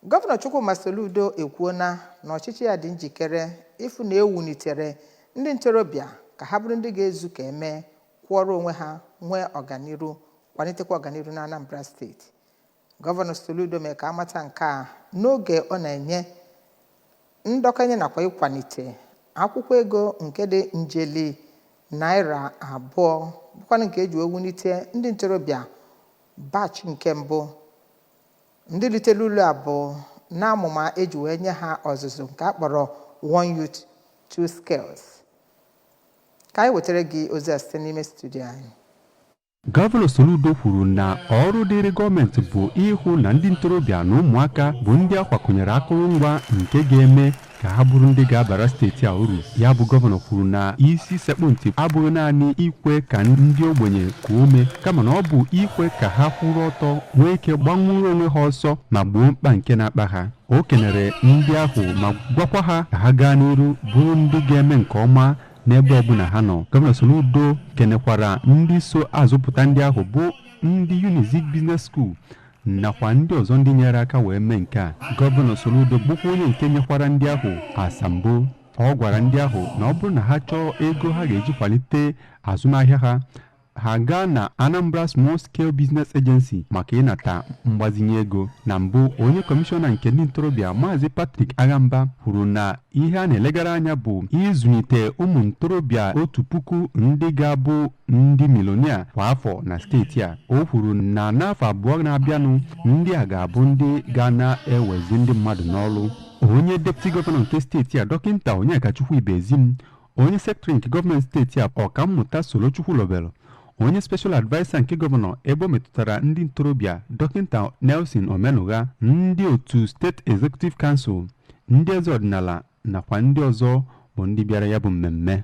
Gọvanọ Chukwuma Soludo ekwuona na ọchịchị ya dị njikere ịfụ na e wunitere ndị ntorobịa ka ha bụrụ ndị ga-ezu ka emee, kwụọrọ onwe ha, nwee ọganiru, kwalitekwa ọganiru na Anambra Steeti. Gọvanọ Soludo mere ka amata nke a n'oge ọ na-enye ndọkanye nakwa ịkwalite akwụkwọ ego nke dị njeli ₦2, bụkwanụ nke eji wee wulite ndị ntorobịa batch nke mbụ. Ndị ritere uru a bụ n'amụma eji wee nye ha ọzụzụ nke a kpọrọ One Youth Two Skills. Ka anyị wetara gị ozi a site n'ime studio anyị. Gọvanọ Soludo kwuru na ọrụ dịrị gọọmenti bụ ịhụ na ndị ntorobịa na ụmụaka bụ ndị akwakọnyere akụrụngwa nke ga-eme ka ha bụrụ ndị ga-abara steeti a uru. Ya bụ gọvanọ kwuru na isi sekpụ ntị abụghị naanị ikwe ka ndị ogbenye kuo ume, kama na ọ bụ ikwe ka ha kwụrụ ọtọ, nwee ike gbanwuru onwe ha ọsọ ma gboo mkpa nke na-akpa ha. O kenere ndị ahụ ma gwakwa ha ka ha gaa n'iru bụrụ ndị ga-eme nke ọma n'ebe ọbụla ha nọ. Gọvanọ Soludo kenekwara ndị so azụpụta ndị ahụ, bụ ndị Unizik Business School nakwa ndị ọzọ ndị nyere aka wee mee nke a. Gọvanọ Soludo bụkwa onye nke nyekwara ndị ahụ asambo. Ọ gwara ndị ahụ na ọ bụrụ na ha chọọ ego ha ga-eji kwalite azụmahịa ha, ha gaa na Anambra Small Scale Business Agency maka ịnata mgbazinye ego. Na mbụ, onye kọmishọna nke ndị ntorobịa, Maazị Patrick Aghamba, kwuru na ihe a na-elegara anya bụ ịzụlite ụmụ ntorobịa 1,000 ndị ga-abụ ndị milonia kwa afọ na steeti a. O kwuru na n'afọ 2 na-abịanụ, ndị a ga-abụ ndị ga na-ewezi ndị mmadụ n'ọrụ. Onye deputy gọvanọ nke steeti a, Dọkịta Onyekachukwu Ibezim, onye sekretịrị nke gọọmenti steeti a, Ọkammụta Solochukwu Lobel, onye special adviser nke gọvanọ ebe o metụtara ndị ntorobịa, Dọkịta Nelson Omenugha, ndị otu State Executive Council, ndị eze ọdịnala nakwa ndị ọzọ bụ ndị bịara ya bụ mmemme.